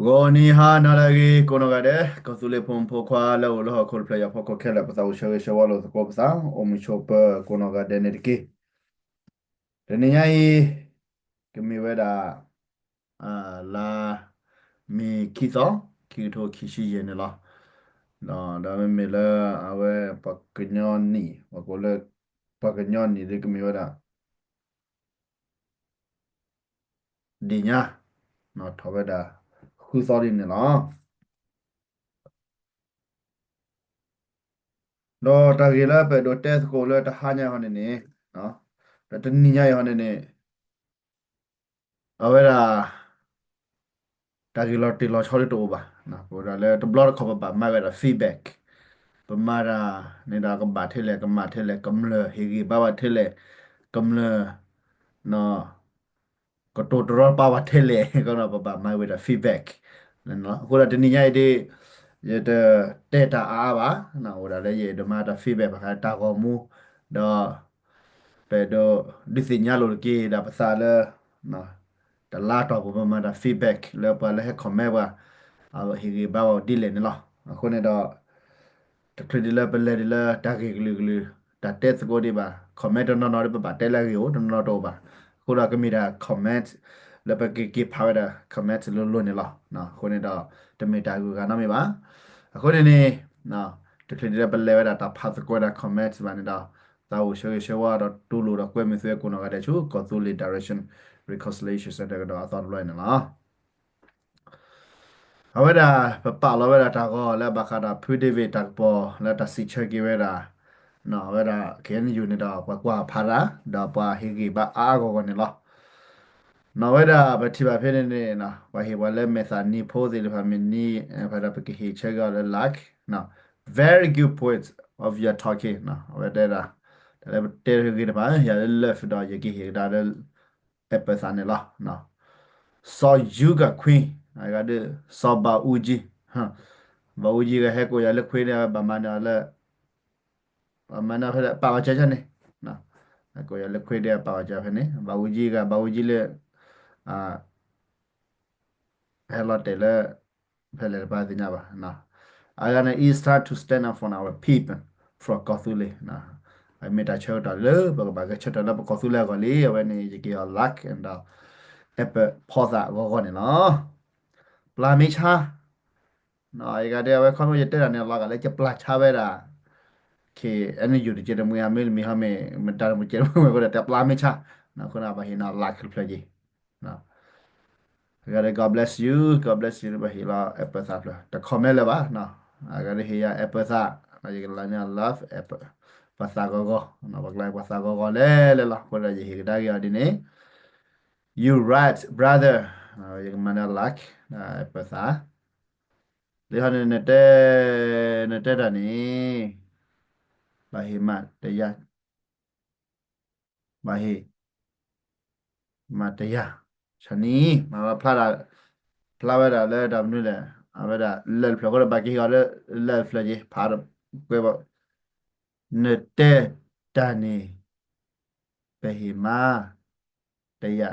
ဂီၤနံၤဟါနၤလၢအဂ့ၤ ကိးနီၢ်ဂၤဒဲး ကီၢ်သူလ့ၤဖိမုၣ်ဖိခွါလၢအိၣ်လၢဟီၣ်ခိၣ်တဖျၢၣ် ယၤဖီခိၣ်ခဲလၢာ် ပသးအိၣ်ဆၢဂ့ၤဆၢဝါလိာ်သကိးပသး အိၣ်မုာ်ဆိးပၢၤကိးနီၢ်ဂၤဒဲးန့ၣ်တက့ၢ်. တနံၤညါအံၤ ကမ့ၢ်ဝဲဒၣ် လါမ့ၤခံသီ ခံကထိခံဆံယဲၢ်န့ၣ်လီၤ. ဒီးမ့မ့ၢ်လၢအဝဲပှၤကညီနံၣ် ပှၤကိးလၢ ပှၤကညီနံၣ်ဒ်ကမ့ၢ်ဝဲဒၣ် ဒ့ၣ်ညါ ထီၣ်ဝဲဒၣ် ဃုသီဒ်န့ၣ်လီၤ. ဒီးတၢ်ဂ့ၢ်လၢပအဲၣ်ဒိးတဲသကိးလၢတဟါညါအံၤဟီန့ၣ်န့ၣ် ဒီးတနံၤညါအံၤဟီန့ၣ်န့ၣ် အဝဲဒၣ် တၢ်ဂ့ၢ်လီၤတံၢ်လီၤဆဲးဒ်တအိၣ်ဘၣ်. ပဝဲဒၣ်လၢတဘျီတခီၣ်ပဘၣ်မၤဝဲဒၣ် feedback ပမၤတၢ်န့ၣ်ဒီးကဘၣ်ထဲလဲၣ် ကမၣ်ထဲလဲၣ် ကမျၢၢ်ဟ့ၣ်ဂံၢ်ဘါဝဲထဲလဲၣ် ကမျၢၢ် ကတိၤတရီတပါပှၤထဲလဲၣ် ကဒီးပဘၣ်မၤဝဲဒၣ် feedback အဃိဒီးတနံၤညါအံၤဒ် ယတတဲတၢ်အါအါဘၣ် အိၣ်ဒၣ်လၢယအဲၣ်ဒိးမၤတၢ် feedback ဘၣ်ဃးတၢ်ဂီၤမူ ဒီး ပအဲၣ်ဒိးဒုးသ့ၣ်ညါလိာ်တက့ၢ်ဒၣ်ပသးလၢ တလါတီၢ်ပူၤပမၤတၢ် feedback လၢပှၤလၢဟဲ comment ပှၤ အဟ့ၣ်ဂံၢ်ဘါပှၤဒ်လဲၣ်န့ၣ်လီၤ. အဃိန့ၣ်ဒီး တချုးဒ်လၢပလဲၤဒ်လၢတၢ်ဂ့ၢ်ကလုာ်ကလုာ် တၢ်တဲသကိးဒံးဘၣ် comment တနီၤနီၤဒ်ပဘၣ်တဲလၢအဂ့ၢ်အိၣ် တနီၤနီၤတအိၣ်ဘၣ်. အဃိဒီးကမ့ၢ်ဒၣ် comment လၢပကက့ၤဖးဝဲဒၣ် comment လိၤလိၤန့ၣ်လီၤ. အဃိန့ၣ်ဒီး တမ့ၢ်တၢ်ဂုၤဂၤနီတမံၤဘၣ်. အဃိန့ၣ်န့ၣ် တချုးဒ်လၢပလဲၤဝဲဒၣ်တၢ်ဖးသကိးဝဲဒၣ် comment ဘၣ်န့ၣ်ဒီး သးအိၣ်ဆၢဂ့ၤဆၢဝါဒီးတူၢ်လိာ်ဒီးကွဲမုာ်သုဝဲကိးနီၢ်ဂၤဒဲးဆူ ကီၢ်သူလ့ၤ Direction Reconciliation Centre ကဒီးအသီတဘျီန့ၣ်လီၤ. အဝဲဒၣ် ပပာ်လီၤဝဲဒၣ်တၢ်ဂီၤလၢဘၣ်ဃးဒီးဖုဒ့ၣ်ဝ့ၣ်တၢ်ကပီၤ လၢတၢ်စံးဆၢက့ၤဝဲဒၣ် အဝဲဒၣ် KNU န့ၣ်ဒီး ပှၤကွၢ်ဖးတၢ် ဒီးပှၤဟ့ၣ်ဂံၢ်ဘါအါအါဂီၢ်ဂီၢ်န့ၣ်လီၤ. နီၢ်ဝဲဒၣ်ပထံၣ်ဘၣ်ဖဲန့ၣ်န့ၣ် ပှၤဟ့ၣ်ပှၤလၢမဲာ်သၣ်နံၤဖိသ့ၣ်တဖၣ်မ့ၢ်နံၤ ဖဲဒၣ်ပကဟ့ၣ်ဆၢက့ၤအီၤလၢ like, very good point of your talking အဝဲတဲဒၣ် တၢ်လၢပတဲဂ့ၤတဖၣ် ယၤလၢ love ဒီးယကဟ့ၣ်ကဒါလၢ apple သၣ်န့ၣ်လီၤ. စီၤယူကခွံ အဂၤဒ် စီၤဘးအူကၠံ ဘးအူကၠံဂၤဟဲကိးယၤလၢခွံန့ၣ် ဘၣ်မၤန့ၢ်အီၤလၢ ဘၣ်မၤန့ၢ်ဖဲလဲၣ် ပာ်ဝဲကၢန့ၣ် ကိးယၤလၢခွံဒ်ပာ်ဝဲကၢဖဲန့ၣ် ဘးအူကၠံဂၤ ဘးအူကၠံလၢ ဟဲလီၤတဲာ်လၢ ဖဲလဲၣ်တပၢ်သ့ၣ်ညါဘၣ်. အဂၤန့ၣ် it's time to stand up for our people from ကီၢ်သူလ့ၤ မ့ၢ်တၢ်ဆၢကတီၢ်လၢ ပကဘၣ်ဂဲၤဆၢထၢၣ်လၢပကီၢ်သူလ့ၤအဂီၢ်လံ အဝဲန့ၣ် ယကဟ့ၣ်အီၤ like ဒီး apple ဖီသၣ်ဂီၤဂီၤန့ၣ်လီၤ. ပျၢ်မ့ၢ်ဆါ အဂၤဒ်အဝဲခီဖျိယတဲတၢ်န့ၣ်လီၤဂာ်လၢယပျၢ်ဆါဝဲဒၣ် KNU တကဲတမှံၤ အမ့ၢ်တမံၤဟီမ့ၢ် မတၤတမံၤကဲတမှံၤဝဲအဃိဒီး တပျၢ်မ့ၢ်ဆါ အဃိန့ၣ် ပဟ့ၣ်န့ၢ် like တဖျၢၣ်က့ၤ အဂၤဒ် God bless you, God bless you န့ၣ် ပဟ့ၣ်လီၤ apple သၣ်ဖျၢၣ် တ comment လၢၤဘၣ် အဂၤဒ်ဟ့ၣ်ယၤ apple သၣ် ယကလၢန့ၢ် love apple ပှၤသၣ်ဂီၤဂီၤ ပှၤကျါပှၤသၣ်ဂီၤဂီၤလဲၣ်လဲၣ်လီၤ. အဃိဒီးယဟ့ၣ်ကဒါက့ၤအီၤဒ်န့ၣ် You right, brother. ယကမၤန့ၢ် like ပသး လံဟီန့ၣ် နတဲ နတဲတၢ်န့ၣ် ဘၣ်ဟ့ၣ်မးတယါ ဘၣ်ဟ့ၣ် မးတယါ ဆနံ မၤဖျါဒၣ် ဖျါဝဲဒၣ်လၢတၢ်မနုၤလဲၣ် အဝဲဒၣ် love တဖျၢၣ်အဃိဒီး ဘၣ်ကဟ့ၣ်အီၤလၢ love တဖျၢၣ်က့ၤ ဖးကွဲးဘၣ် နတဲတၢ်န့ၣ် ပဟ့ၣ်မး တယါ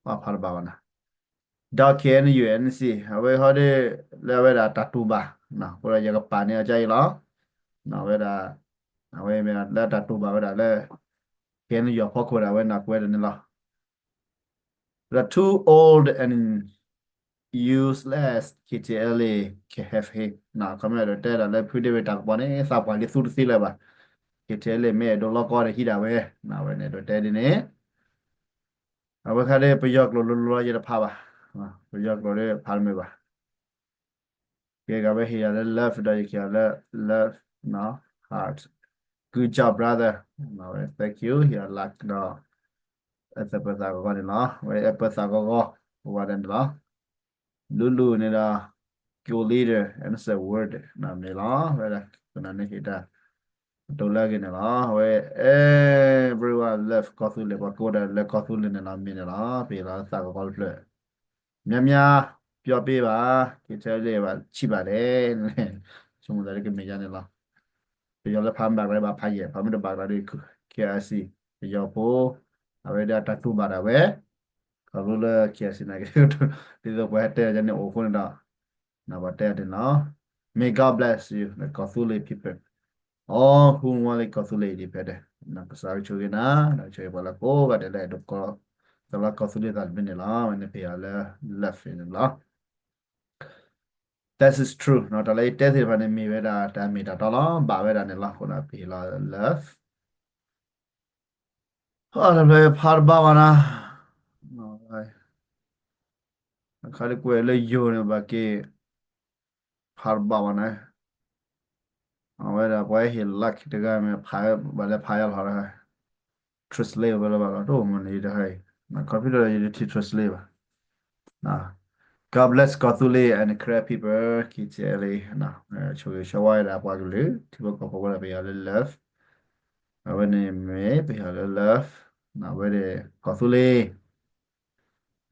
ပှၤဖးတဘၣ်ဘၣ်နၤ ဒီး KNU NC အဝဲဟီဒ် လၢအဝဲဒၣ်တၢ်တူၢ်ဘၣ် အဃိဒီးယကပာ်န့ၢ်အီၤကအံၤလီၤ. အဝဲဒၣ် အဝဲမ့ၢ်လၢတၢ်တူၢ်ဘၣ်ဝဲဒၣ်လၢ KNU အဖီခိၣ်ဒၣ်ဝဲန့ၣ်ကွဲးဒၣ်န့ၣ်လီၤ. The too old and useless KTLA can have him. ခီမ့ၢ်အဲၣ်ဒိးတဲဒၣ်လၢဖုဒ့ၣ်ဝ့ၣ်တၢ်ကပီၤန့ၣ် သးပှၢ်လံသူတသ့လၢၤဘၣ်. KTLA မ့ၢ်အဲၣ်ဒိးလီၤကီဒီးဟံးဒၣ်ဝဲ အဝဲန့ၣ်အဲၣ်ဒိးတဲဒ်န့ၣ် အဝဲခါဒ်ပယီၤကျိာ်လိၤလိၤလီၤယတဖးဘၣ်. ပယီၤကျိာ်ဒ်ဖးတမုာ်ဘၣ်. ကဲ ကဝဲဟ့ၣ်ယၤလၢ love ဒီးယကဟ့ၣ်ယၤလၢ love heart. Good job, brother. အဝဲ thank you ဟ့ၣ်ယၤ like ဒီး apple သၣ်ဂီၤဂီၤန့ၣ်လီၤ. အဝဲ apple သၣ်ဂီၤဂီၤ ဝဲဒၣ်န့ၣ်လီၤ. Lulu န့ၣ်ဒီး good leader and it's a word န့ၣ်လီၤ. ဝဲဒၣ် ကနၣ်န့ၣ်ဟ့ၣ်တၢ် တိၤလၢအဂ့ၢ်န့ၣ်လီၤ. အဝဲ everyone love ကီၢ်သူလ့ၤ ပှၤကိးဒၣ်လၢကီၢ်သူလ့ၤန့ၣ်လီၤ မ့ၢ်န့ၣ်လီၤ. ပဟ့ၣ်လီၤသးဂီၤဂီၤတဖျၢၣ် များများ ပြောပေးပါ KTLA ဘၣ် ချိဘၣ်လဲၣ် ဆိကမိၣ်သးဒ်ကမ့ၢ်ယါန့ၣ်လီၤ. ပယီၤလၢဖးမ့ၢ်ဘၣ်ကရၢဘၣ်ဖးယဲၢ် ဖးမ့ၢ်တဘၣ်ကရၢဒ် KIC ပယီၤဖိ အဝဲဒၣ်တၢ်တူၢ်ဘၣ်ဒၣ်ဝဲ ခီဖျိလၢ KIC နာ်က့ ဒ်သိးပှၤဟဲတဲအီၤန့ၣ်အိၣ်အဃိန့ၣ်ဒီး ပှၤတဲအီၤန့ၣ်လီၤ. May God bless you, the ကီၢ်သူလ့ၤ people. All who want လၢ ကီၢ်သူလ့ၤ independent, ကစၢ်ကဆိၣ်ဂ့ၤနၤ, ကဆိၣ်ဂ့ၤပှၤလၢကိးဂၤဒဲးလၢအဲၣ်ဒိးကီ သလၢကီၢ်သူလ့ၤသးတမံၤန့ၣ်လီၤ. မ့ၢ်န့ၣ်ပယီၤလၢ love န့ၣ်လီၤ. That is true နီၤ, တၢ်လၢယတဲသ့ၣ်တဖၣ်န့ၣ် မ့ၢ်ဝဲဒၣ်တၢ်မ့ၢ်တၢ်တီလီၤ, ဘၣ်ဝဲဒၣ်န့ၣ်လီၤ. အဃိန့ၣ် ပဟ့ၣ်လီၤ love အီၤတဖျၢၣ်ဖးတဘၣ်ဘၣ်နၤ, အခါဒ်ကွဲးလၢယိၤန့ၣ် ဘၣ်က့ၤ ဖးတဘၣ်ဘၣ်နၤ, အဝဲဒၣ်ပှၤဟ့ၣ် like တဂၤမ့ၢ် ဘၣ်လဲၤဖးယါလီၤတခါ, translate ဝဲလၢဘၣ်လီၤ တအိၣ်မ့ၢ်န့ၣ် ယတဟဲအံၤ, computer ယတထံၣ် translate ဘၣ်. God bless ကီၢ်သူလ့ၤ and Karen people, K T L A, ဆိၣ်ဂ့ၤဆၢဝါဝဲဒၣ်ပှၤကလုာ် ထံဖိကီၢ်ဖိဝဲဒၣ် ပယီၤလၢ love, အဝဲန့ၣ်မ့ၢ်ပယီၤလၢ love, အဝဲန့ၣ်ကီၢ်သူလ့ၤ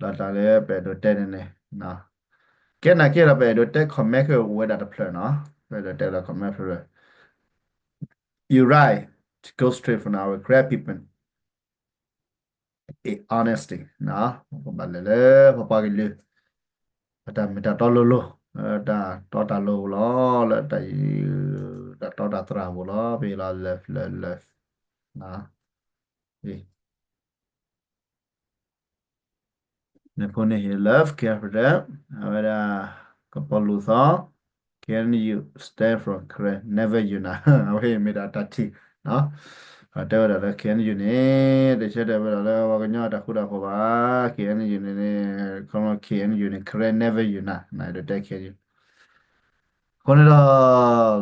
ဒီးတၢ်လၢပအဲၣ်ဒိးတဲန့ၣ်န့ၣ်, ကဲနာ်က့ဒီး ပအဲၣ်ဒိးတဲ comment ကအိၣ်ဝဲဒၣ်တဖျၢၣ်နီၤ, ပအဲၣ်ဒိးတဲလၢ comment ဖျၢၣ်, you right to go straight from our Karen people, in honesty, ပကဘၣ်လဲၤလၢပပှၤကလုာ် ပတၢ်မ့ၢ်တၢ်တီလိၤလိၤ, တၢ်တီတၢ်လိၤပူၤလီၤ, လၢတၢ် တၢ်တီတၢ်တြၢ်ပူၤလီၤ, ပဟ့ၣ်လီၤ love, love, love န့ၣ်ဖိန့ၣ်ဟ့ၣ် love Karen, အဝဲဒၣ် ကပီၤလူၤသီ, Can you stand from Karen, never you နၤ, အဝဲမ့ၢ်ဒၣ်တၢ်ထံၣ်, တဲဝဲဒၣ်လၢ K N U န့ၣ် တဆၢတဲာ်ဝဲဒၣ်လၢပှၤကညီတၢ်ဃူတၢ်ဖိးဘၣ်, K N U န့ၣ်န့ၣ်, ခီမီ K N U န့ၣ် Karen never you နၤ, နတတဲ K N U အဃိန့ၣ်ဒီး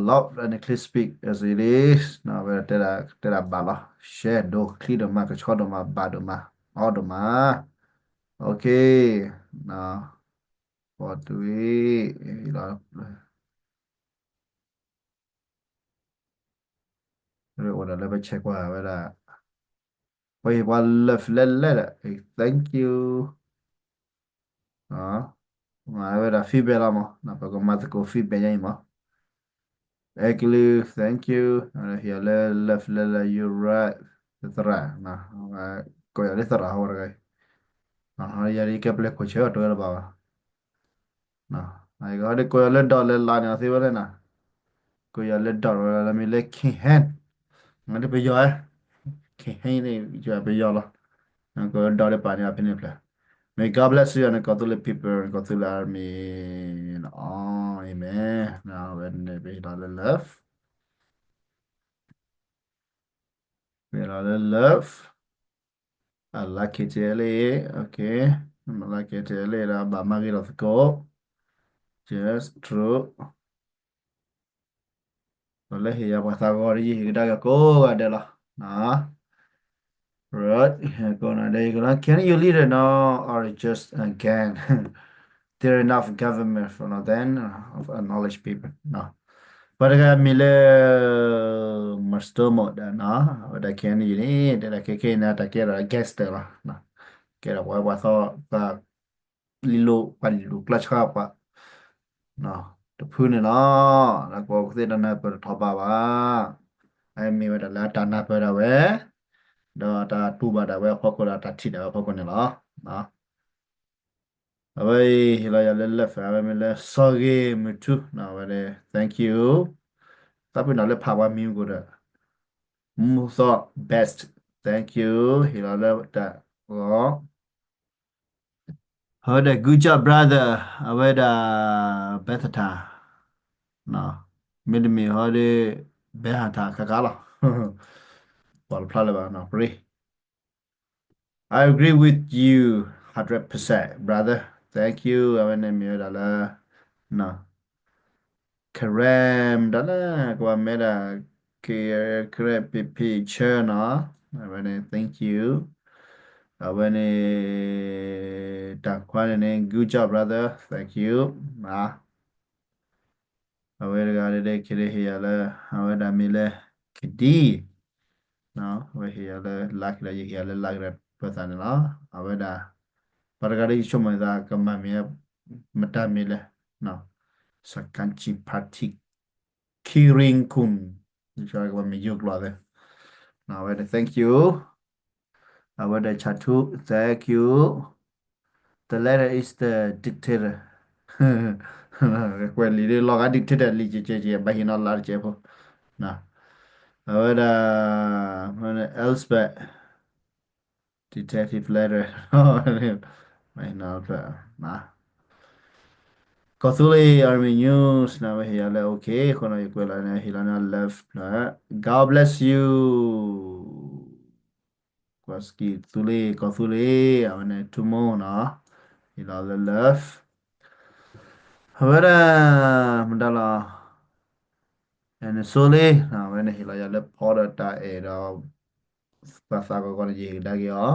loud and clear speak as it is, ဝဲတဲဒၣ်ဘၣ်လီၤ, ရှဲဒိၣ်ချံဒိၣ်မး ကဆီဒိၣ်မး ဘၣ်ဒိၣ်မး အီဒိၣ်မး, okay, ပီၣ်တွံၣ် အိၣ်ဒီးလၢပဆဲးကွၢ်ဝဲဒၣ်, ပှၤဟ့ၣ်ပှၤ love လဲၣ်လဲၣ်ဒီး thank you, မၤဝဲဒၣ် feedback လီၤမး, ပကမၤသကိး feedback ညါအံၤမး, အဲကလုာ် thank you, ဟ့ၣ်အီၤလၢ love လဲၣ်လဲၣ် you right, သရၣ်, ကိးယၤလၢသရၣ်ဟီဝဲတဂၤအံၤ, ယၤဒ်ကဲပျဲခိၣ်ဆၢအတဂၤတဘၣ်ဘၣ် အဂၤဒ်ကိးယၤလၢ Doctor လဲၤလးန့ၣ် အသ့ဝဲလဲၣ်နၤ, ကိးယၤလၢ Doctor ဝဲလၢမ့ၢ်လၢ King Hen, ဒ်ပယီၤ, King Hen န့ၣ် ပယီၤလီၤ, ကိး Doctor ဒ်ပာ်န့ၣ်အဖဲန့ၣ်ဖျၢၣ်, May God bless you နကီၢ်သူလ့ၤ people နကီၢ်သူလ့ၤ army, amen, ဝဲန့ၣ် ပဟ့ၣ်လီၤလၢ love, ပဟ့ၣ်လီၤလၢ love, I like KTLA, okay, မ့ၢ် like KTLA ဒီး ဘၣ်မၤဂ့ၤလီၤသကိး, just true, ဒီးလၢဟ့ၣ်ယၤပှၤသးဂီၤဒီး ယဟ့ၣ်ကဒါက့ၤကိးဂၤဒဲးလီၤ, right, ကိးဂၤဒဲး Can you leader now or just a gang, there enough government for now then, of acknowledge people, ပှၤတဂၤမံၤလၢ Mister Mo ဒီးနီၤ, အဝဲဒၣ် K N U န့ၣ် တဲဒၣ်ခဲခဲအံၤန့ၣ် တၢ်ကဲထီၣ် gangster လီၤ, ကဲထီၣ်ပှၤပှၤသီ ပှၤလံၤလိၤ ပှၤလံၤလိၤကျါဆှါပှၤ တဖုန့ၣ်လီၤ, ဒီးကီၢ်ကသ့ၣ်တနၢ်ပၢၢ်တထီၣ်ဘးဘၣ်, အမ့ၢ်ဝဲဒၣ်လၢအတၢ်နၢ်ပၢၢ်ဒၣ်ဝဲ, ဒီးတၢ်တူၢ်ဘၣ်ဒၣ်ဝဲအဖီခိၣ်ဒီးတၢ်ထံၣ်ဒၣ်ဝဲအဖီခိၣ်န့ၣ်လီၤ. အဝဲအံၤဟ့ၣ်လီၤယၤလၢ love အဝဲမ့ၢ်လၢ စီၤဂ့ၤမုၢ်ထူ အဝဲန့ၣ် thank you, သးပ့ၤနီၣ်လၢဖးပှၤမံၤမူကိးဒီး မူသီ best, thank you, ဟ့ၣ်လီၤလၢတၢ်ဂီၤ ဟီဒီး good job brother, အဝဲဒၣ် ဘဲသထါ, မ့တမ့ၢ်ဟီဒီး ဘဲဟးထါခါခါလီၤ, ပှၤတဖျါလၢၤဘၣ် ပရ့ I agree with you hundred percent, brother. Thank you. အဝဲန့ၣ်မ့ၢ်ဝဲဒၣ်လၢ Karen ဒၣ်လၢ ကဘၣ်မ့ၢ်ဒၣ် Karen ပ့ၤပ့ၤဆၢနီၤ, အဝဲန့ၣ် thank you. အဝဲန့ၣ် တၢ်ခွါန့ၣ်န့ၣ် good job, brother. Thank you. အဝဲတဂၤဒဲး က့ၤဟ့ၣ်ယၤလၢ အဝဲဒၣ်မ့ၢ်လၢ ကဒံ အဝဲဟ့ၣ်ယၤလၢ like ဒီး ယဟ့ၣ်ယၤလၢ like ဒီး ပသးန့ၣ်လီၤ. အဝဲဒၣ် ပှၤတဂၤဒ်ယဆိကမိၣ်သး ကမၤမ့ၢ် မတၤမ့ၢ်လဲၣ်, စကၣ်ကံၣ်ဖးထံး ခံရံၣ်ခိၣ်, ယဆိကမိၣ်ကမၤမ့ၢ်ယိၤကျိာ်သ့, အဝဲဒၣ် thank you. အဝဲဒၣ် ဆၣ်ထူ thank you. the letter is the dictator. ကွဲးလံာ်ဒ်လီၤဂာ် dictator လံာ်ကဲကဲကဲ ဘၣ်ဟ့ၣ်နီၤလၢတကဲဖိ, အဝဲဒၣ် Elspeth detective letter ဘၣ်ဟ့ၣ်နီၤဖျါ ကီၢ်သူလ့ၤ Army News န့ၣ် အဝဲဟ့ၣ်ယၤလၢ okay အဃိန့ၣ် ယကွဲးလီၤန့ၣ် ဟ့ၣ်လီၤန့ၢ် love လၢ God bless you ကွၢ်စကံးသူလ့ၤ ကီၢ်သူလ့ၤ အဝဲန့ၣ် ထူမိၢ် န့ၣ် ဟ့ၣ်လီၤလၢ love အဝဲဒၣ် မတၤလီၤ အဲၣ်နဆိလ့ၤ အဝဲန့ၣ် ဟ့ၣ်လီၤယၤလၢဖီဒီးတၢ်အဲၣ်ဒီး ပှၤသးကီၢ်ကီၢ်န့ၣ် ယဟ့ၣ်ကဒါက့ၤအီၤ,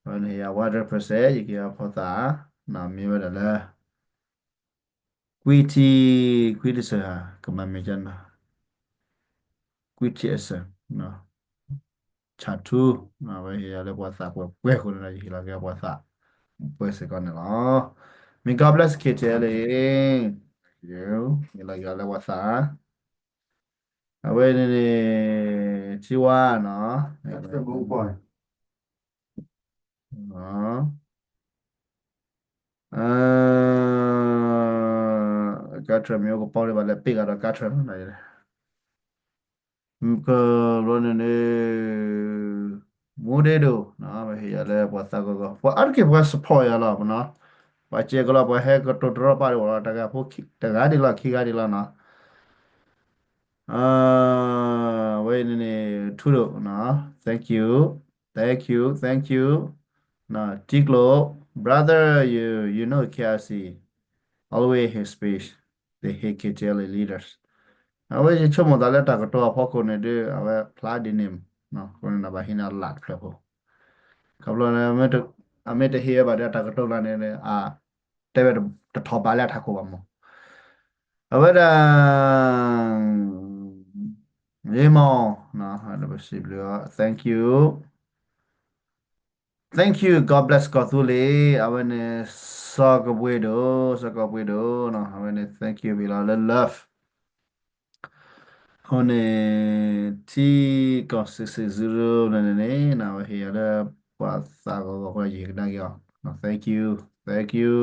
အဝဲန့ၣ်ဟ့ၣ်ယၤ one hundred percent ယက့ၤအီၤဖီသး, န့ၣ်မ့ၢ်ဝဲဒၣ်လၢ ကွံထံ ကွံတစၢၤဧါ ကမၤမ့ၢ်ကန့ၣ် ကွံထံအစၢၤ ဆၣ်ထူ အဝဲဟ့ၣ်ယၤလၢပှၤသးပှဲၤပှဲၤအဃိန့ၣ်ဒီး ယဟ့ၣ်လီၤက့ၤပှၤသးပှဲၤစ့ၢ်ကီးန့ၣ်လီၤ. May God bless K T L A ဟ့ၣ်လီၤက့ၤလၢပှၤသး အဝဲန့ၣ်န့ၣ် ထံဝါနီၤ ကါထြၢၣ် မ့ၢ်အိၣ်ကပီၤဒံးဘၣ်လဲၣ် ပ့ၢ်ဂၤဒီးကါထြၢၣ်နီၤ ကဘျီန့ၣ်န့ၣ် မူဒ့ဒိၣ် ပဟ့ၣ်ယၤလၢပှၤသးဂီၤဂီၤ ပှၤအါတက့ၢ်ပှၤ support ယၤလီၤပနီၤ ပှၤစဲးကလီၤ ပှၤဟဲကတိၤတရီတပါဒံးဘၣ်လီၤ တဂၤဖိတဂၤဒံးလီၤ ခံဂၤဒံးလီၤနီၤ ဝဲအံၤန့ၣ်န့ၣ် ထူဒိၣ်နီၤ thank you thank you thank you နီၤ ထံကျိ brother you you know K I C always his speech they hate K T L A leaders အဝဲယဆိကမိၣ်သးလၢတၢ်ကတိၤအဖီခိၣ်န့ၣ်ဒီး အဝဲဖျါဒ်န့ၣ် အဃိန့ၣ်ဘၣ်ဟံးန့ၢ်လၢ်တဖျၢၣ်ဖိ ခီဖျိလၢ အမ့ၢ်တဟ့ၣ်ဝဲဘၣ်ဒီးတၢ်ကတိၤလၢန့ၣ် အတဲဝဲတထီၣ်ဘးလၢအထးခိၣ်ဘၣ်မး အဝဲဒၣ် ယမီၤ ပစံးဘျုးအီၤ thank you thank you God bless ကီၢ်သူလ့ၤ အဝဲန့ၣ် စီၤကပှ့ၤဒိၣ် စီၤကပှ့ၤဒိၣ် အဝဲန့ၣ် thank you ပလီၤလၢ love အဃိန့ၣ် ထံကီၢ်စံးစံးစူရူန့ၣ်န့ၣ် အဝဲဟ့ၣ်ယၤလၢ ပှၤသးဂီၤဂီၤဃိယဟ့ၣ်ကဒါက့ၤအီၤ thank you thank you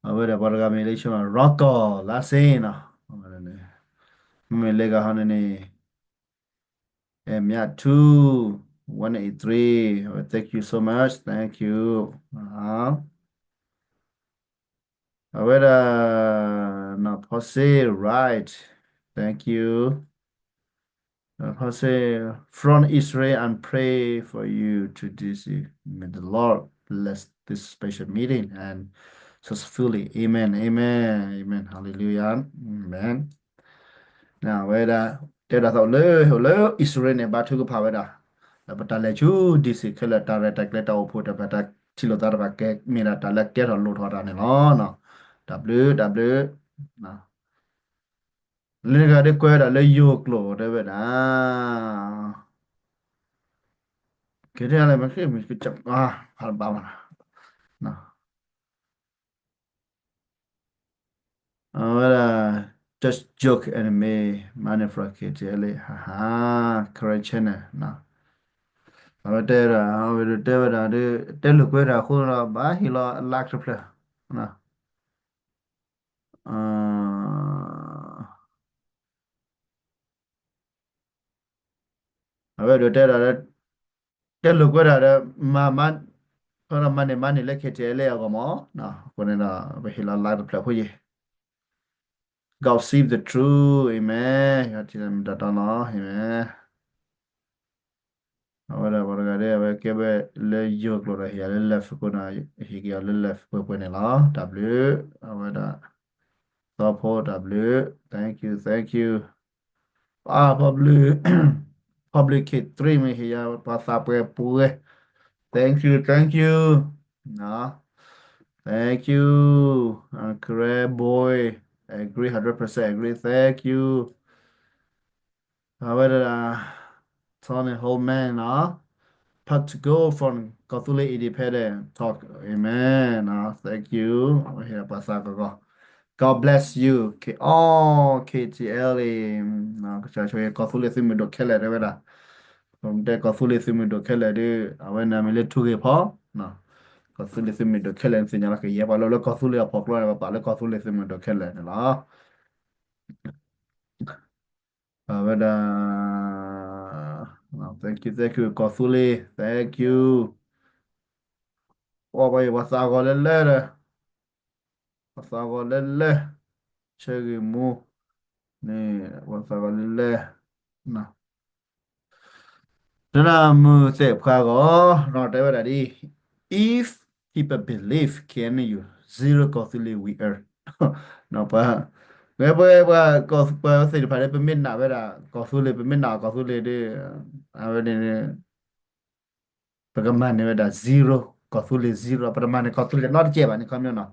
အဝဲဒၣ်ပှၤတဂၤမ့ၢ်လၢဆိနီၤ ရီကီၢ်လါစ့နီၤ မ့မ့ၢ်လၢဂၤဟီန့ၣ်န့ၣ် အဲၣ်မၠးထူ one eight three အဝဲ thank you so much thank you အဝဲဒၣ် နီၢ်ဖီစ့ right thank you နီၢ်ဖီစ့ from Israel and pray for you to this may the Lord bless this special meeting and successfully amen amen amen hallelujah amen အဝဲဒၣ် တဲဒၣ်သးလၢ လၢအံၣ်စရ့လးန့ၣ် ဘါထုကဖၣ်ဝဲဒၣ် ဒီးပတၢ်လဲၤဆူ DC ခဲလၢာ် တၢ်ရဲၣ်တၢ်ကျဲၤတၢ်အိၣ်ဖှိၣ် တၢ်ဘၣ်တၢ်ထံၣ်လိာ်သးတဖၣ်ကဲ မ့ၢ်ဒၣ်တၢ်လၢကဲထီၣ်လိၣ်ထီၣ်တၢ်န့ၣ်လီၤ. တၢ်ဘျုး တၢ်ဘျုး လၢတဂၤဒ်ကွဲးဝဲဒၣ်လၢယိၤကျိာ်တဲဝဲဒၣ် ကဲထီၣ်လၢမ့ၢ် မ့ၢ်က ဖးတဘၣ်မး အဝဲဒၣ် just joke and make money from K T L A ဟါဟါ Karen channel အဝဲတဲဒၣ် အဝဲဒၣ်တဲဝဲဒၣ်ဒီး တဲလိာ်ကွဲဒၣ်အဃိဒီး ဘၣ်ဟ့ၣ်လီၤအ like တဖျၢၣ် အဝဲဒၣ်တဲဒၣ်လၢ တဲလိာ်ကွဲဒၣ်ဒီး မၤ မၤ မၤန့ၢ်မၤန့ၢ်လၢ K T L A အဂီၢ်မး အဃိန့ၣ်ဒီး ပဟ့ၣ်လီၤ like တဖျၢၣ်ဖိယဲၢ် God save the true amen ယွၤထံၣ်လၢမတၤတီလီၤ amen အဝဲဒၣ်ပှၤတဂၤဒ် အဝဲကဲဝဲလၢယိၤကျိာ်ဒီး ဟ့ၣ်ယၤလၢ love အဃိန့ၣ် ဟ့ၣ်က့ၤအီၤလၢ love ပှဲၤပှဲၤန့ၣ်လီၤ. တၢ်ဘျုး အဝဲဒၣ် သီဖိတၢ်ဘျုး thank you thank you အါ public public K three မ့ၢ်ဟ့ၣ်ယၤ ပှၤသးပှဲၤပှဲၤ thank you thank you နီၤ thank you Uncle Boy agree hundred percent agree thank you အဝဲဒၣ် Tony Holman နီၤ Pat to go from ကီၢ်သူလ့ၤ independent talk amen နီၤ thank you အဝဲဟ့ၣ်ပှၤသးကဂီၤ God bless you K all K T L A နီၤ ကစၢ်ဆိၣ်ဂ့ၤ ကီၢ်သူလ့ၤသုးမုၢ်ဒိၣ်ခဲလၢာ်တဲဝဲဒၣ် ပတဲကီၢ်သူလ့ၤသုးမုၢ်ဒိၣ်ခဲလၢာ်ဒီး အဝဲန့ၣ်မ့ၢ်လၢထူဂ့ၤဖီ, ကီၢ်သူလ့ၤသုးမုၢ်ဒိၣ်ခဲလၢာ် နသ့ၣ်ညါလီၤ ကယဲၢ်ပှၤလၢလၢကီၢ်သူလ့ၤအဖီကျိန့ၣ် ပပာ်လၢကီၢ်သူလ့ၤသုးမုၢ်ဒိၣ်ခဲလၢာ်န့ၣ်လီၤ. အဝဲဒၣ် thank you, thank you ကီၢ်သူလ့ၤ thank you. ပှၤပှၤအံၤ ပှၤသးဂီၤလၢလၢဒီး ပှၤသးဂီၤလၢလၢ ဆၢဂ့ၤမူ န့ၣ် ပှၤသးဂီၤလၢလၢ တနၢ်မုာ်သ့ၣ်ဖှါဂီၢ် နီၢ်တဲဝဲဒၣ်ဒ် if people believe K N U zero ကီၢ်သူလ့ၤ we are နီၢ်ပှၤ ဝဲပှၤပှၤကီၢ်ပှၤသ့ၣ်တဖၣ်န့ၣ် ပမ့ၢ်နာ်ဝဲဒၣ်ကီၢ်သူလ့ၤ ပမ့ၢ်နာ်ကီၢ်သူလ့ၤဒီး အဝဲန့ၣ် ပကမၤန့ၢ်ဝဲဒၣ် zero ကီၢ်သူလ့ၤ zero ပတမၤန့ၢ်ကီၢ်သူလ့ၤနီတကဲဘၣ်န့ၣ် ခီပညီနီၤ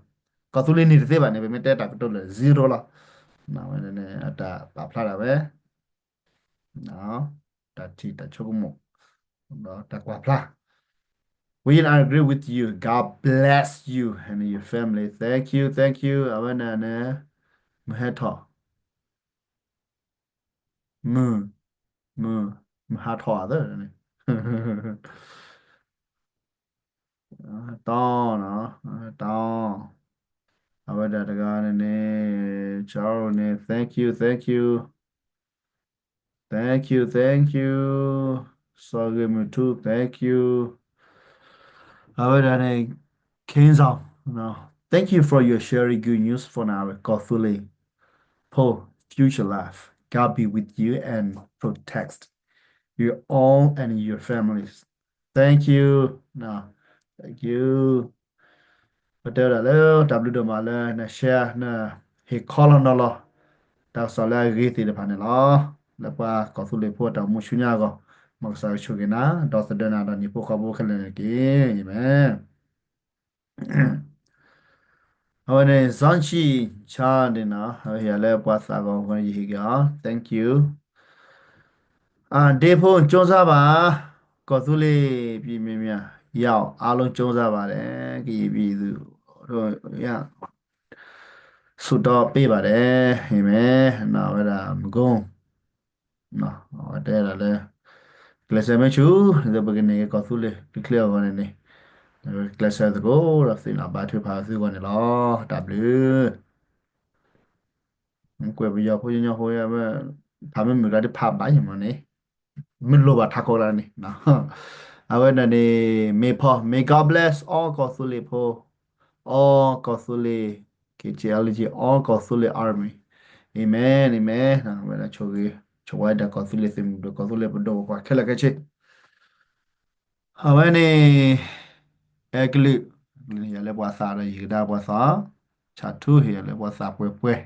ကီၢ်သူလ့ၤန့ၢ်တသ့ဘၣ်န့ၣ် ပမ့ၢ်တဲတၢ်ကတိၤလၢ zero လီၤ. ဝဲန့ၣ် အတၢ်ပာ်ဖျါဒၣ်ဝဲ တၢ်ထံၣ်တၢ်ဆိကမိၣ် ဒီးတၢ်ကွၢ်ဖျါ We agree with you. God bless you and your family. Thank you, thank you. အဝဲန့ၣ်န့ၣ် မုၢ်ဟဲထီၣ် မုၢ် မုၢ် မုၢ်ဟးထီၣ်အသးန့ၣ် တီနီၤ တီ အဝဲဒၣ်တဂၤန့ၣ်န့ၣ် Charles န့ၣ် thank you, thank you, thank you, thank you, စီၤဂ့ၤမုၢ်ထူ thank you. အဝဲဒၣ်န့ၣ် King Zong, thank you for your sharing good news for our ကီၢ်သူလ့ၤဖိ future life. God be with you and protect you all and your families. Thank you, thank you. ပတဲဝဲဒၣ်လၢတၢ်ဘျုးဒိၣ်မးလၢန share နဟ့ၣ်ခီလီၤနီၤလီၤ တၢ်ကစီၣ်လၢအဂ့ၤသ့ၣ်တဖၣ်န့ၣ်လီၤ. လၢပှၤကီၢ်သူလ့ၤဖိအတၢ်အိၣ်မူဆူညါအဂီၢ် မ်ကစၢ်ယွၤကဆိၣ်ဂ့ၤနၤ ဒီသဒၢနၤဒီးနံၣ်ဖိဃီဖိခဲလၢာ်န့ၣ်တက့ၢ်. အၤမ့ၣ်. အဝဲန့ၣ် Zong Chi Cha န့ၣ်နီၤ အဝဲဟ့ၣ်ယၤလၢပှၤသးဂီၤအဃိန့ၣ် ယဟ့ၣ်က့ၤအီၤ thank you. အာ ဒေးဖိ ကြိုးစားပါ ကီၢ်သူလ့ၤ ပြည်မင်းများ ရောက် အားလုံး ကြိုးစားပါတယ် ကရင်ပြည်သူတို့ ဆုတောင်းပေးပါတယ် အၤမ့ၣ်. နီၤ အဝဲဒၣ် မကုန်း အဝဲတဲဒၣ်လၢ ကျဲးစၢးမ့ၢ်ဆူၣ် ဒီးပကန့ၢ်က့ၤကီၢ်သူလ့ၤ ချ့ချ့အဂီၢ်န့ၣ်န့ၣ် ကျဲးစၢးသကိးဒီးသ့ၣ်နီၣ်ဘါထုကဖၣ်သုဂီၢ်န့ၣ်လီၤ. တၢ်ဘျုး ကွဲးပယီၤဖိညီညီဖိ ဖးမ့ၢ်မုာ်ကျါဒ်ဖးဘၣ်ယမီၤန့ၣ် မ့ၢ်လိၣ်ဘၣ်ထးခိၣ်လၢန့ၣ် အဝဲဒၣ်န့ၣ် မ့ၢ်ဖီ May God bless all ကီၢ်သူလ့ၤဖိ all ကီၢ်သူလ့ၤ K T L G all ကီၢ်သူလ့ၤ army. Amen, amen. အဝဲဒၣ်ဆိၣ်ဂ့ၤ ဆိၣ်ဝါဒၣ်ကီၢ်သူလ့ၤသုးမုၢ်ဒိၣ် ကီၢ်သူလ့ၤပဒိၣ်ပပှၢ်ခဲလၢာ်ခဲဆ့ အဝဲန့ၣ် အဲကလုာ် ဟ့ၣ်ယၤလၢပှၤသးဒီးယကဒါပှၤသး ဆၣ်ထူ ဟ့ၣ်ယၤလၢပှၤသးပှဲၤပှဲၤ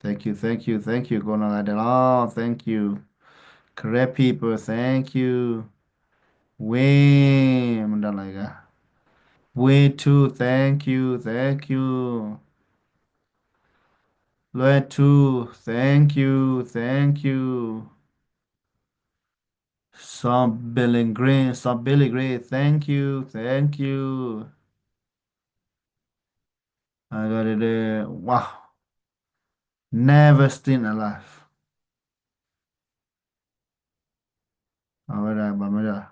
thank you, thank you, thank you ကိးနီၢ်ဂၤဒဲးလီၤ thank you. Karen people, thank you. ဝ့ၢ် မတၤလီၤဂၤ ဝ့ၢ်ထူ thank you, thank you. လွဲထူ thank you, thank you. စီၤ Billy Green, စီၤ Billy Green, thank you, thank you. I got it, wow, never seen alive. အဝဲဒၣ်ဘၣ်မနုၤ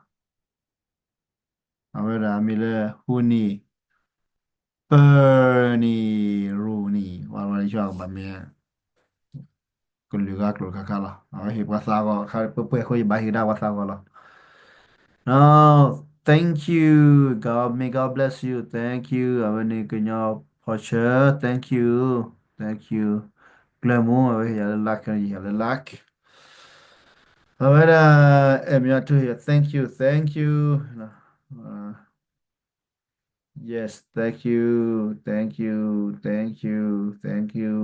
အဝဲဒၣ်အမံၤလၢ ဟူနံၤ ပၢၤနံၤ ရူၤနံၤ ဝဲဝဲယွၤကဘၣ်မ့ၢ် ကလုာ်ဂၤကျိာ်ခါခါလီၤ အဝဲဟ့ၣ်ပှၤသးဂီၤ ခါပှဲၤပှဲၤအဃိ ယဘၣ်ဟ့ၣ်ကဒါပှၤသးဂီၤလီၤ Thank you, God, may God bless you, thank you. အဝဲန့ၣ်ကညီဖီဆၢ thank you, thank you. ကျၢၤမူ အဝဲဟ့ၣ်ယၤလၢ like ယဟ့ၣ်ယၤလၢ like. အဝဲဒၣ် အဲၣ်မၠီထူ thank you, thank you. Yes, thank you, thank you, thank you, thank you.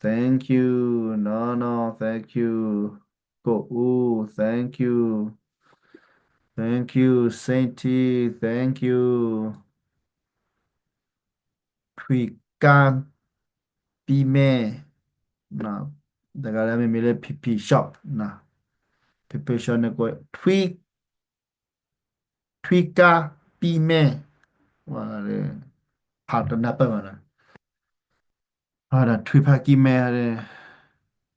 Thank you, Nono, thank you. ကိၣ်အူ thank you. Thank you, Sainty, thank you. ထွံၣ်ကါ ပံမဲ တဂၤလၢမ့မ့ၢ်လၢ P P shop, P P shop န့ၣ်ကိး ထွံၣ် ထွံၣ်ကါ ပံမဲ ဖးတနၢ်ပၢၢ်ဘၣ်ဒီး ထွံၣ်ဖးကံမဲ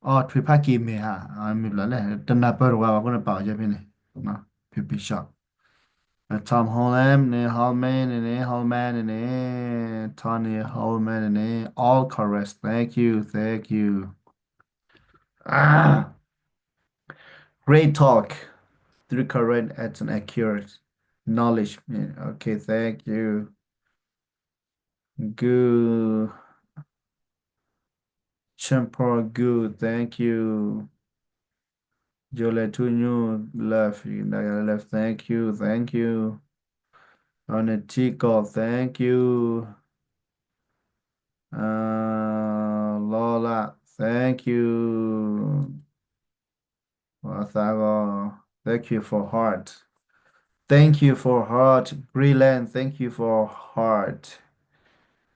အီ ထွံၣ်ဖးက့ၤမ့ၢ်ဧါ, မ့ၢ်ဘျီလဲၣ်, တနၢ်ပၢၢ်တဝါဘၣ်အဃိန့ၣ် ပာ်အီၤယဲဖဲန့ၣ်, ဖံဖံ shop, Tom Holland န့ၣ် Holland န့ၣ်န့ၣ် Holland န့ၣ်န့ၣ် Tony Holland န့ၣ်န့ၣ် all correct, thank you, thank you. Great talk through current and accurate knowledge. Okay, thank you. Good. Champion good, thank you. Jolly to you, love, love, thank you, thank you. On the Tico, thank you. Uh, Lola, thank you. Thank you for heart. Thank you for heart. Brilliant. Thank you for heart.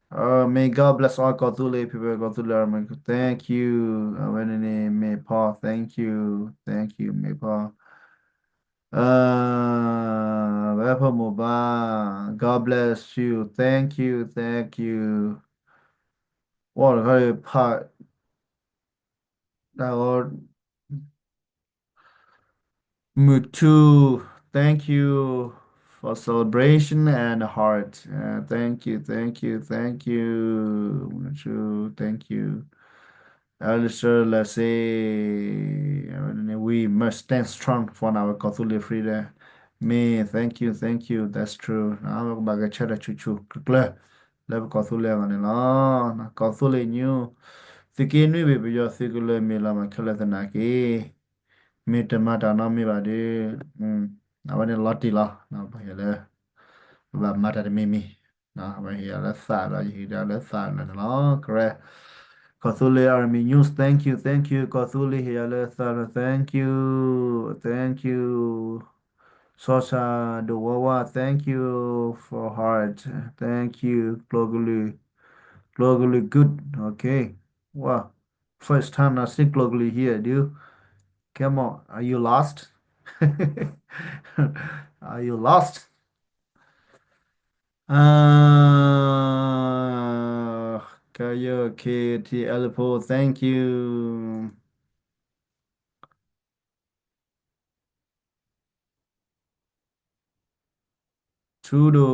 Uh, may God bless all ကီၢ်သူလ့ၤ people ကီၢ်သူလ့ၤ army. Thank you. အဝဲန့ၣ်န့ၣ် မ့ၢ်ဖီ thank you. Thank you မ့ၢ်ဖီ ဝဲဖိမိၢ်ဘါ God bless you. Thank you, thank you. ဝဲတခါဖး တၢ်ဂီၤ Mutu, thank you for celebration and heart. Uh, thank you, thank you, thank you. Mutu, thank you. Alistair Lassie, we must stand strong for our ကီၢ်သူလ့ၤ freedom. Me, thank you, thank you. That's true. ပကဘၣ်ဂဲၤဆၢထၢၣ်ဆူၣ်ဆူၣ်ကျၢၤကျၢၤ လၢပကီၢ်သူလ့ၤအဂီၢ်န့ၣ်လီၤ. ကီၢ်သူလ့ၤ news, သုးက့နွံဘ့ၣ်ပယီၤသုးကလၢၤမ့ၢ်လီၤမးခဲလၢာ်သနာ်က့ မ့ၢ်တမၤတၢ်နီတမံၤဘၣ်ဒီး အဝဲန့ၣ်လီၤတံၢ်လီၤ. ပဟ့ၣ်လၢ ပဘၣ်မၤတၢ်တမံၤမံၤ, ပဟ့ၣ်ယၤလၢသးလီၤ, ယဟ့ၣ်ဒၣ်လၢသးလီၤန့ၣ်လီၤ. Correct. ကီၢ်သူလ့ၤ Army News, thank you, thank you. ကီၢ်သူလ့ၤ ဟ့ၣ်ယၤလၢသးလီၤ, thank you, thank you. စီၤဆၣ်ဒိၣ်ဝါဝါ thank you for heart, thank you. ကျိၤကလုာ်, ကျိၤကလုာ် good, okay. Wow. First time I see ကျိၤကလုာ် here, dude. Come on, are you lost? Are you lost? Uh, Kayo K T L P, thank you. Tudo,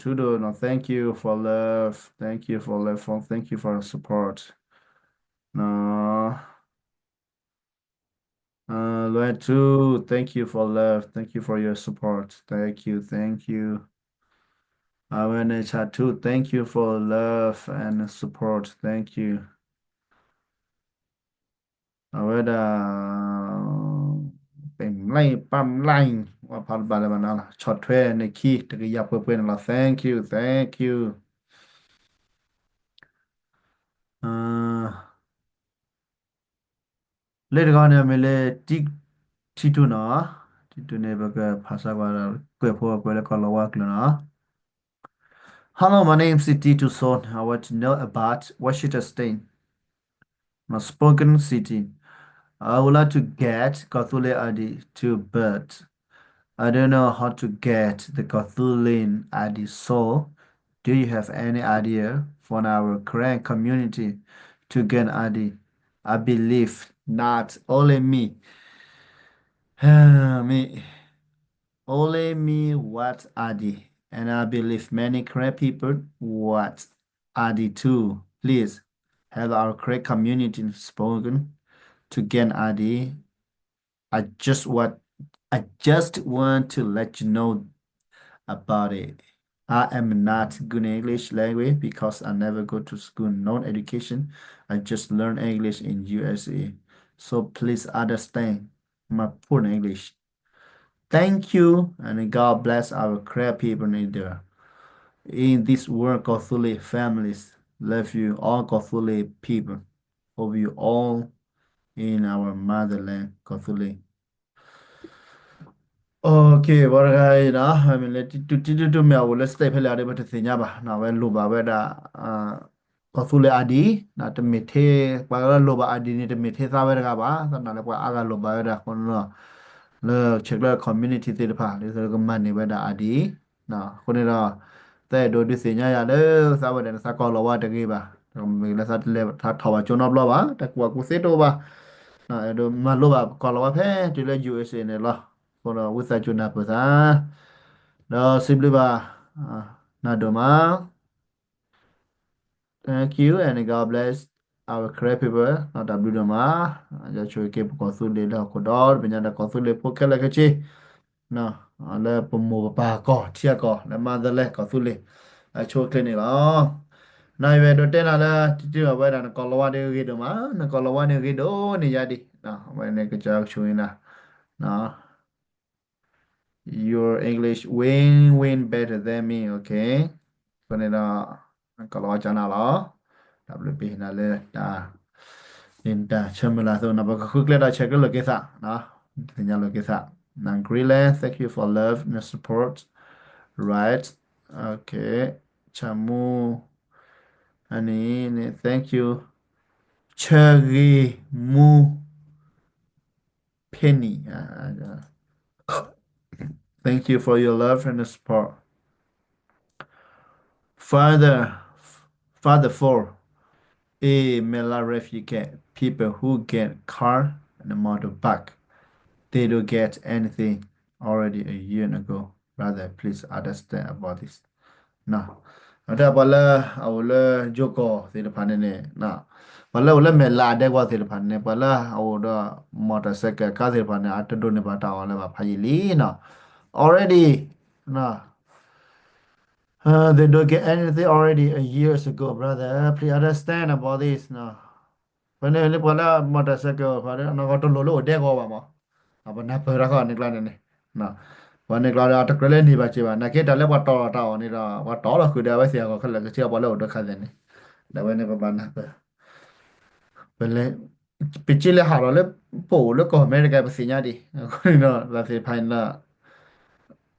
Tudo, no, thank you for love. Thank you for love. For, thank you for the support. No. Uh, Luan too, thank you for love. Thank you for your support. Thank you, thank you. Awareness too, thank you for love and support. Thank you. အဝဲဒၣ် ပမလၢ်ပမလၢ် ဝဲဖးတဘၣ်လၢၤဘၣ်နီၤ ဆီၣ်ထွဲန့ၣ်ခံ တကယၤပှဲၤပှဲၤန့ၣ်လီၤ thank you, thank you. လၢတဂၤန့ၣ် အမ့ၢ်လၢ ထံထူနီၤ, ထံထူန့ၣ် ပကဖးစါကွၢ် ကွဲးဖိကွဲးလၢကီၢ်လီၤဝါကျိာ်နီၤ. Hello, my name is Tito Son. I want to know about Washington State, Spokane City. I would like to get Kawthoolei I D too, but I don't know how to get the Kawthoolei I D. So, do you have any idea for our Karen community to get I D? I believe not only me, me, only me want I D, and I believe many Karen people want I D too. Please help our Karen community spoken to get I D. I just want, I just want to let you know about it. I am not good in English language because I never go to school, no education. I just learn English in U S A. So please understand my poor English. Thank you, and God bless our Karen people in there. In this world, Kawthoolei families, love you all Kawthoolei people. Hope you all in our motherland, Kawthoolei. Okay, ဝဲတဂၤအံၤနီၤ မ့ၢ်လၢ တံတူၢ်တံတူၢ်မ့ၢ်အအိၣ်လၢ state ဖဲလဲၣ်ဒီး ပတသ့ၣ်ညါဘၣ်နီၤ အဝဲလိၣ်ဘၣ်ဝဲဒၣ် ကီၢ်သူလ့ၤ I D တမ့ၢ်ထဲ ပှၤလၢလိၣ်ဘၣ် I D န့ၣ် တမ့ၢ်ထဲသးဝဲတဂၤဘၣ် သနာ်လၢပှၤအါဂၤလိၣ်ဘၣ်ဝဲဒၣ်အဃိန့ၣ်ဒီး လၢဆဲးကျၢ community သ့ၣ်တဖၣ် ဒ်သိးကမၤန့ၢ်ဝဲဒၣ် I D အဃိန့ၣ်ဒီး သးအဲၣ်ဒိးဒုးသ့ၣ်ညါယၤလၢ သးဝဲဒၣ်န့ၣ် သးကီၢ်လီၤဝါတဂ့ၤဘၣ် မ့ၢ်လၢသးတလဲၤထီၣ်ဘၣ်ကၠိနီတဘျီဘၣ် တၢ်ကူၣ်ဘၣ်ကူၣ်သ့တအိၣ်ဘၣ် အဲၣ်ဒိးမၤလိဘၣ်ပကိးလီၤဝါဖဲတုၤလၢ ယူၣ်အ့ၣ်စ့ၣ် န့ၣ်လီၤ. အဃိဒီးဝံသးစူၤနၢ်ပၢၢ်သး ဒီးစံးဘျုးဘၣ် နၤဒိၣ်မး Thank you and God bless our Karen people. တၢ်ဘျုးဒိၣ်မး ယွၤဆိၣ်ဂ့ၤက့ၤပကီၢ်သူလ့ၤလၢဟီၣ်ခိၣ်ဒီဘ့ၣ်ညါဒီးကီၢ်သူလ့ၤဖိခဲလၢာ်ခဲဆ့ လၢပမိၢ်ပပၢ်ကီၢ်ထံအကီၢ် လၢ motherland ကီၢ်သူလ့ၤ အဆိအချ့န့ၣ်လီၤ. နယွၤအဲၣ်ဒိးတဲနၤလၢ တံၤတံၤဘၣ်ဝဲဒၣ် နကိးလီၤဝါဒ်ဂ့ၤဒိၣ်မး နကိးလီၤဝါန့ၣ်ဂ့ၤဒိၣ်န့ၣ်ယါဒံး အဝဲန့ၣ်ကစၢ်ယွၤကဆိၣ်ဂ့ၤနၤ Your English way, way better than me, okay. အဃိန့ၣ်ဒီး ကိးလီၤဝါကၠီနၤလီၤ. တၢ်ဘျုးပ့ၤနၤလၢတၢ် န့ၣ်တၢ်ဆၢမုၢ်လၢ်အသိး ပကဃုကျဲဒီးဆဲးကျိးလိာ်က့ၤသး သ့ၣ်ညါလိာ်က့ၤသး Greenland, thank you for love and support, right? Okay. ဆၣ်မူ အန့ၣ် thank you ဆၢဂ့ၤမူ Penny, thank you for your love and support. Father, Father for a Mela refugee camp, people who get car and motorbike, they don't get anything already a year ago. Brother, please understand about this. အတၢ်ပှၤလၢအအိၣ်လၢယိၤကီၢ်သ့ၣ်တဖၣ်န့ၣ်န့ၣ် ပှၤလၢအိၣ်လၢမဲာ်လးဒဲကဝီၤသ့ၣ်တဖၣ်န့ၣ် ပှၤလၢအအိၣ်ဒီး motorcycle ကါသ့ၣ်တဖၣ်န့ၣ် အတဒိးန့ၢ်ဘၣ်တၢ်အီၣ်လၢၤဘၣ်ဖးယံာ်လံနီၤ already, uh, they don't get anything already a years ago, brother. Please understand about this. ဖဲန့ၣ်လၢပှၤလၢ motorcycle ဖဲန့ၣ် နကတလိၣ်လၢအိၣ်ဒဲကဝီၤဘၣ်မး, ပနၢ်ပၢၢ်တၢ်ဃီန့ၣ်ကျါန့ၣ်န့ၣ်, ပှၤန့ၣ်ကျါဒီးတကြၢးလၢန့ၢ်ဘၣ်စ့ၢ်ဘၣ်, နာ်က့တၢ်လၢပှၤတီၢ်လီၤတၢ်အီၣ်န့ၣ်ဒီး ပှၤတီၢ်လီၤဃုာ်ဒီးအဝဲသ့ၣ်အဂီၢ်ခဲလၢာ်ကဆ့အပှၤလၢအိၣ်ဒၣ်ခါသ့ၣ်န့ၣ်, ဒီးဝဲန့ၣ်ပဘၣ်နၢ်ပၢၢ် ပလဲၤ ပစ့လၢဟးထီၣ်လၢ ပအိၣ်လၢကီၢ်အမဲရကၤပသ့ၣ်ညါဒံး, အဃိန့ၣ်ဒီး ဘၣ်သ့ၣ်တဖၣ်န့ၣ်ဒီး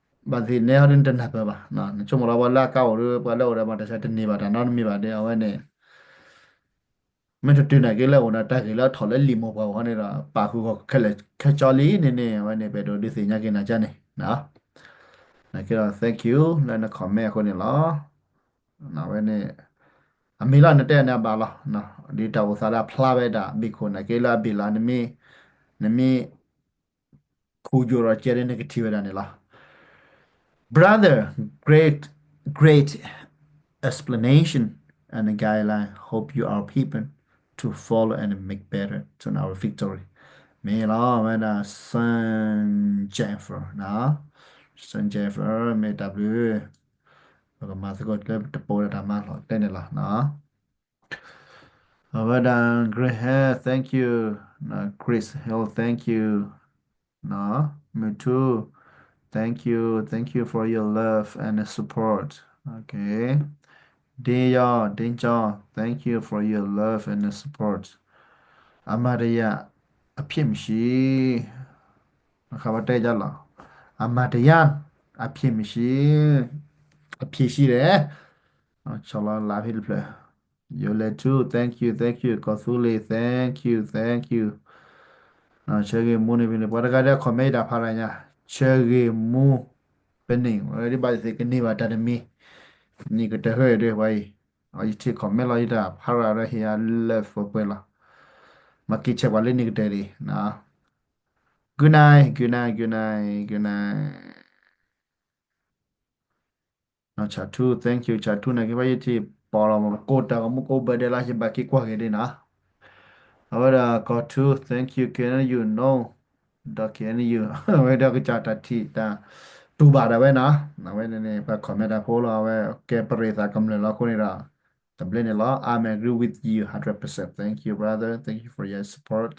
ဘၣ်သ့ၣ်နဲဟီဒ်နတနၢ်ပၢၢ်ဘၣ်, နဆိကမိၣ်လီၤပှၤလၢအကါအိၣ်ဒီး ပှၤလၢအိၣ်ဒီး motorcycle တန့ၢ်ဘၣ်တၢ်နီတမံၤဘၣ်ဒီး အဝဲန့ၣ် မ့ၢ်တတုၤနာ်က့လၢအိၣ်ဒီးတၢ်ဂ့ၢ်လၢအထီၣ်လၢလံာ်မိၢ်ပှၢ်အဂီၢ်န့ၣ်ဒီး ပာ်ဃုာ်ဂီၢ်ခဲလၢာ်ခဲဆ့လံန့ၣ်န့ၣ် အဝဲန့ၣ် ပအဲၣ်ဒိးဒုးသ့ၣ်ညါက့ၤနၤကန့ၣ်, နာ်က့ဒီး thank you လၢန comment အဃိန့ၣ်လီၤ. အဝဲန့ၣ် အမ့ၢ်လီၤနတဲန့ၣ်အဘၣ်လီၤ, ဒ်တၢ်အိၣ်သးလၢအဖျါဝဲဒၣ် ဘ့ၣ်ခိၣ်နာ်က့လၢအဘ့ၣ်လီၤ နမ့ၢ် နမ့ၢ် ခူယိာ်ဒီးကဲဒ်နကထံၣ်ဝဲဒၣ်န့ၣ်လီၤ. Brother, great, great explanation and guideline. Hope you are people to follow and make better to our victory. မ့ၢ်လီၤဝဲဒၣ် Saint Jennifer နီၤ, Saint Jennifer မ့ၢ်တၢ်ဘျုး, ပကမၤသကိးလၢတပိာ်ဒီးတၢ်မၤလီၤတဲန့ၣ်လီၤ. အဝဲဒၣ် Green Hair, thank you. Chris Hill, thank you. Me too, thank you, thank you for your love and support. Okay. ဒ့ယီၤ ဒ့ကၠီ thank you for your love and support. အမၤတယၤ အဖြစ်မရှိ, အခါဘၣ်တဲယလီၤ, အမၤတယၤ အဖြစ်မရှိ, အဖြစ်ရှိတယ်, ဆီလီၤလၢဖဲတဖျၢၣ် ယိၤလဲၤထူ thank you, thank you, ကီၢ်သူလ့ၤ thank you, thank you. ဆၢဂ့ၤမူန့ၣ် ပှၤတဂၤဒီး comment တၢ်ဖးရၤညါ, ဆၢဂ့ၤမူ ပန့ၢ်ဝဲဒ်ဘၣ်သ့ၣ်ကန့ၢ်ဘၣ်တၢ်တမံၤ, နံၣ်ကတၢၢ်ဟဲဒီးပှၤအံၤ, ယထံၣ် comment လီၤယတၢ်ဖးရၤဒီးဟ့ၣ်ယၤ love ပှဲၤပှဲၤလီၤ, မၤက့ၤဆဲးပှၤလၢနံၣ်ကတၢၢ်ဒံး, good night, good night, good night, good night. ဆၣ်ထူ thank you ဆၣ်ထူ နာ်က့ဘၣ်ယထံၣ်ပီၣ်လီၤမး ကိးတၢ်ကမူကိးဘၢဒဲးလၢယဘၣ်က့ၤကွၢ်က့ၤဒ်နီၤ, အဝဲဒၣ်ကီၢ်ထူ thank you, can you know, ဒီး can you အဝဲဒၣ်ကစၢ်တၢ်ထံၣ်တၢ်တူၢ်ဘၣ်ဒၣ်ဝဲနီၤ, အဝဲန့ၣ်န့ၣ် ပှၤ comment တၢ်ဖိလီၤ အဝဲကဲပရ့သးကမျၢၢ်လီၤအဃိန့ၣ်ဒီး တဘျီန့ၣ်လီၤ I'm agree with you hundred percent, thank you brother, thank you for your support.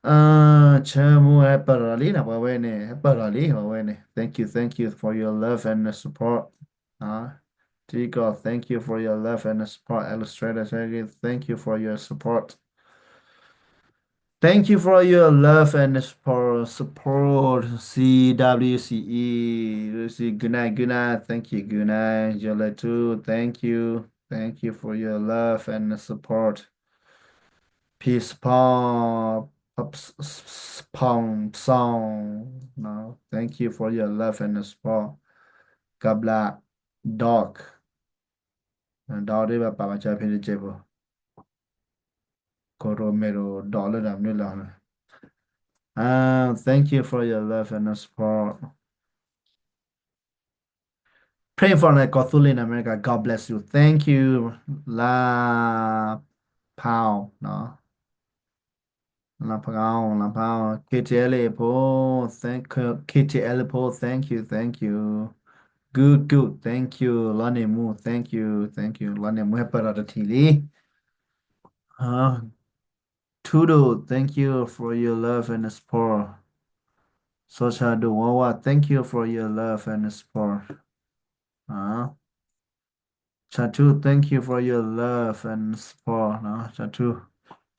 ဆၢမူဟဲပၢၢ်လီၤလံနီၤ ပှၤဝဲန့ၣ် ဟဲပၢၢ်လီၤလံ ပှၤဝဲန့ၣ် thank you, thank you for your love and support. ထံကီၢ် thank you for your love and support. Illustrator, thank you for your support. Thank you for your love and support, support, C W C E. Good night, good night. Thank you, good night. Yole too, thank you. Thank you for your love and support. Peace Pong, Pong Song. No, thank you for your love and support. God bless. Dog. Dog ဒ်ဘၣ်ပာ်ဘၣ်ဆၢဖဲန့ၣ်ကဲဖိ. ကီၢ်ရိၣ်မဲရိၣ်ဒီးလၢဒၣ်မနုၤလၢ Thank you for your love and support. Praying for န့ၣ် ကီၢ်သူလ့ၤ in America, God bless you. Thank you. လါဖးအီၤ လါဖးအီၤ လါဖးအီၤ K T L A ဖိ thank K T L A ဖိ thank you, thank you. Good, good, thank you. လီန့ၣ်မူ thank you, thank you. လီန့ၣ်မူ ဟဲပၢၢ်ထီၣ်တထံၣ်လံ. Tudo, thank you for your love and support. စီၤဆၣ်ဒိၣ်ဝါဝါ thank you for your love and support. Chatu, thank you for your love and support. Chatu,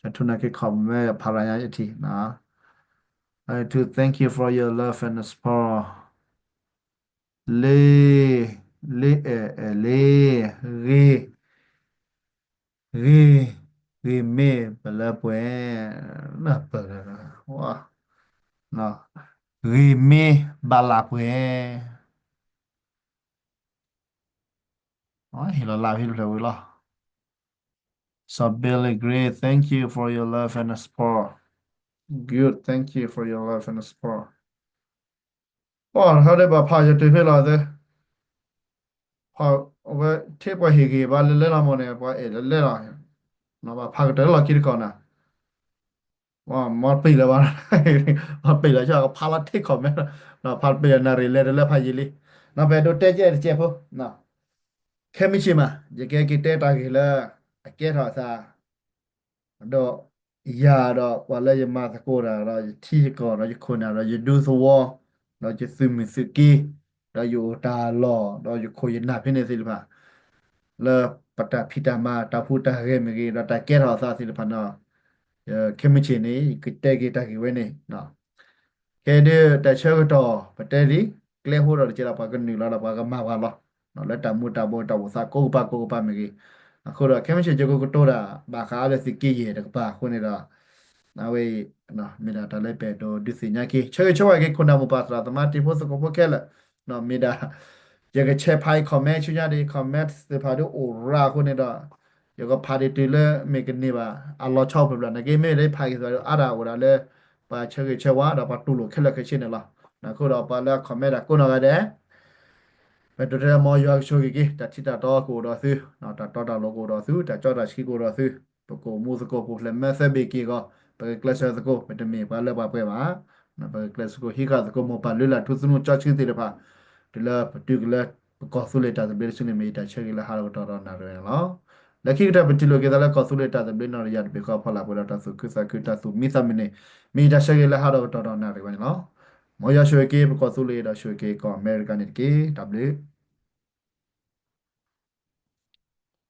Chatu န့ၣ်က့ comment ဖးရၤညါယထံၣ်. Chatu, thank you for your love and support. လ့, လ့အဲၣ်အဲၣ်လ့, ဂ့ၤ, ဂ့ၤ, ဂ့ၤမ့ၢ်ဘၣ်လၢပှဲၤ, နပၢၢ်, ဂ့ၤမ့ၢ်ဘၣ်လၢပှဲၤ. ဟ့ၣ်လီၤလၢဖဲတဖျၢၣ်ဝံၤလီၤ. စီၤ Billy Gray, thank you for your love and support. Good, thank you for your love and support. ပှၤဟဲဒၣ်ဘၣ်ဖးယတုၤဖဲလီၤသ့, ဖးဝဲထဲပှၤဟ့ၣ်ဂ့ၤဘၣ်လဲၤလဲၤလီၤမ့ၢ်န့ၣ် ပှၤအဲၣ်လဲၤလဲၤလီၤ, ဘၣ်ဖးကတၢၢ်လီၢ်ခံတခီနၤ, မ့ၢ်ပ့ၢ်လၢၤဘၣ်, မ့ၢ်ပ့ၢ်လၢၤ ကဖးလီၤထဲ comment, ဖးပ့ၢ်နၣ်ရံၣ်လဲၤတလၢဖးယံာ်လံ, နဖဲဒိးတဲကဲတကဲးဖိ, ခဲမုၢ်ဆ့ၣ်မး ယကဟဲက့ၤတဲတၢ်ဂ့ၢ်လၢ အကဲထီၣ်အသး ဒီးယၤဒီးပှၤလၢယမၤသကိးတၢ်ဒီးယထံယကီၢ်ဒီးယခိၣ်နၢ်ဒီး ယဒူသဝီ ဒီးယသုးမုၢ်သုးက့ ဒီးယအိၣ်တၢ်လီၢ် ဒီးယခိၣ်ယနၢ်ဖဲန့ၣ်သ့ၣ်တဖၣ် လၢပတၢ်ဖံးတၢ်မၤ တၢ်ဟူးတၢ်ဂဲၤမ့ၢ်ဂ့ၤ ဒီးတၢ်ကဲထီၣ်အသးသ့ၣ်တဖၣ်န့ၣ် ခဲမုၢ်ဆ့ၣ်န့ၣ် ယကတဲက့ၤတၢ်ဂ့ၢ်ဝဲန့ၣ် ခဲဒၣ်တၢ်ဆၢကတီၢ် ပတဲလံ ကျဲဖိဒီးတကဲဒီးပှၤကနုာ်လီၤဒီးပှၤကမၤပှၤလီၤ, လၢတၢ်မူၤတၢ်ဘှီးတၢ်အိၣ်သးကိးကပၤကိးကပၤမ့ၢ်ဂ့ၤ, အဃိဒီးခဲမုၢ်ဆ့ၣ်ယကကတိၤတၢ် ဘၣ်ဃးလၢသုးက့ယဲၢ်တကပၤအဃိန့ၣ်ဒီး အဝဲအံၤ မ့ၢ်ဒၣ်တၢ်လၢပအဲၣ်ဒိးဒုးသ့ၣ်ညါက့ၤ ဆၢဂ့ၤဆၢဝါက့ၤခိၣ်နၢ်မိၢ်ပၢ်သရၣ်သမါတံၤဖိသကိးဖိခဲလၢာ်, မ့ၢ်ဒၣ် ယကဆဲးဖးအံၤ comment ဆူညါဒီး comment သ့ၣ်တဖၣ်ဒ်အိၣ်ရၤအဃိန့ၣ်ဒီး ယကဖးဒံးတုၤလၢမ့ၢ်ကန့ၢ်ဘၣ် အလီၤဆီဖျၢၣ်ဖျၢၣ်န့ၣ်က့ မ့ၢ်လၢဖးက့ၤသးဒီးအါဒၣ်အိၣ်ဒၣ်လၢ ပှၤဆၢဂ့ၤဆၢဝါဒီးပှၤတူၢ်လိာ်ခဲလၢာ်ခဲဆ့န့ၣ်လီၤ. အဃိဒီးပှၤလၢအ comment တၢ်ကိးနီၢ်ဂၤဒဲး ပဒိးတဲလၢမ်ယွၤကဆိၣ်ဂ့ၤက့ၤ တၢ်ထံတၢ်တီကအိၣ်ဒီးသု, တၢ်တီတၢ်လိၤကအိၣ်ဒီးသု, တၢ်ကၠီတၢ်ဆှံကအိၣ်ဒီးသု, ပကအိၣ်မူသကိးပူၤဖျဲးမၢသၢဘ့ၣ်က့ၤအဂီၢ် ပကကျဲးစၢးသကိး ပတမ့ၢ်ပှၤလၢပှၤပှဲၤဘၣ်, ပကကျဲးစၢးသကိးဟံးဃာ်သကိးမိၢ်ပၢ်လုၢ်လၢ်ထူသနူစီဆှံသ့ၣ်တဖၣ်, တုၤလၢပတုၤက့ၤလၢ ပကီၢ်သူလ့ၤတၢ်သဘျ့တစုန့ၣ် မ့ၢ်ယတၢ်ဆၢဂ့ၤလၢဟးထီၣ်ကတီၢ်ဒီးနၣ်ရံၣ်ဝဲန့ၣ်လီၤ. လၢခံကတၢၢ်ပထံၣ်လိာ်က့ၤသးလၢကီၢ်သူလ့ၤတၢ်သဘျ့နီၢ်တယၢ်တဘ့ၣ်ဃီ ဖီလာ်ပှဲၤဒီးတၢ်သူၣ်ခုသးခု တၢ်သူၣ်မံသးမုာ်န့ၣ် မ့ၢ်ယတၢ်ဆၢဂ့ၤလၢဟးထီၣ်ကတီၢ်ဒီးနၣ်ရံၣ်ဝဲန့ၣ်လီၤ. မ်ယွၤဆိၣ်ဂ့ၤက့ၤပကီၢ်သူလ့ၤဒီးဆိၣ်ဂ့ၤက့ၤကီၢ်အမဲရကၤန့ၣ်တက့ၢ်. တၢ်ဘျုး